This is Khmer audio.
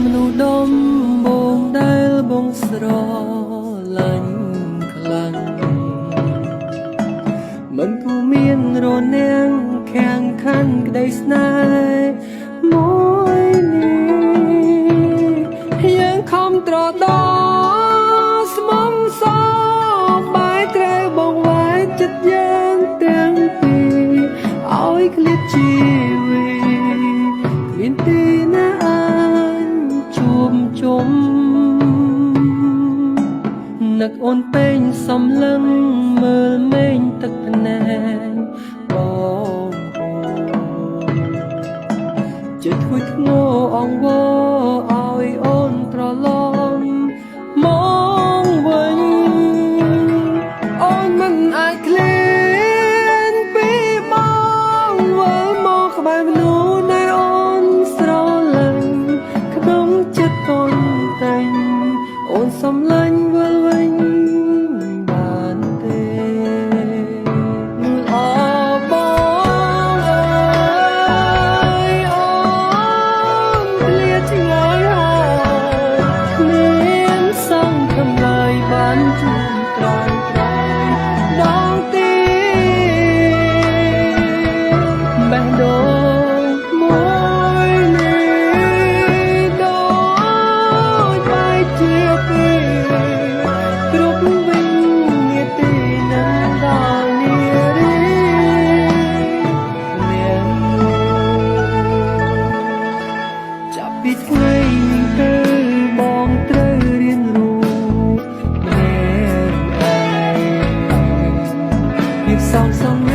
មនុស្សដំបងដែលបងស្រឡាញ់ខ្លាំងមិនគូមានរនាំងខាំងខាន់ក្តីស្នេហ៍មួយនេះយើងខំត្រដស្មងសបែត្រូវបងវាយចិត្តយើងទាំងពីរឲ្យឃ្លាតជីវិតគ្មានទីណាអាចជួបជុំនឹកអូនពេញសំលឹងមើលមេងទឹកភ្នែកបងអូនចិត្តធ្ងន់ធ្ងរអង្វរឲ្យអូនត្រឡប់មកវិញអូនមិនអាចឃ្លានពីបងវិលមកក្បែរមនុស្សដែលអូនស្រឡាញ់ក្នុងចិត្តកូនតែងអូនសំឡាញ់វិលវិញបានទេអបងអើយអូនឃ្លាតឆ្ងាយហើយគ្មានសង្ឃឹមឡើយបានជួបត្រង់ត្រង់ដងទីបេះដូងមួយនេះដូចបែកជាពីរគ្រប់វិនាទីនឹងដល់នារីម្នាក់មួយចាប់ពីថ្ងៃនេះទៅបងត្រូវរៀនរស់ម្នាក់ឯងភាពសោកសង្រេ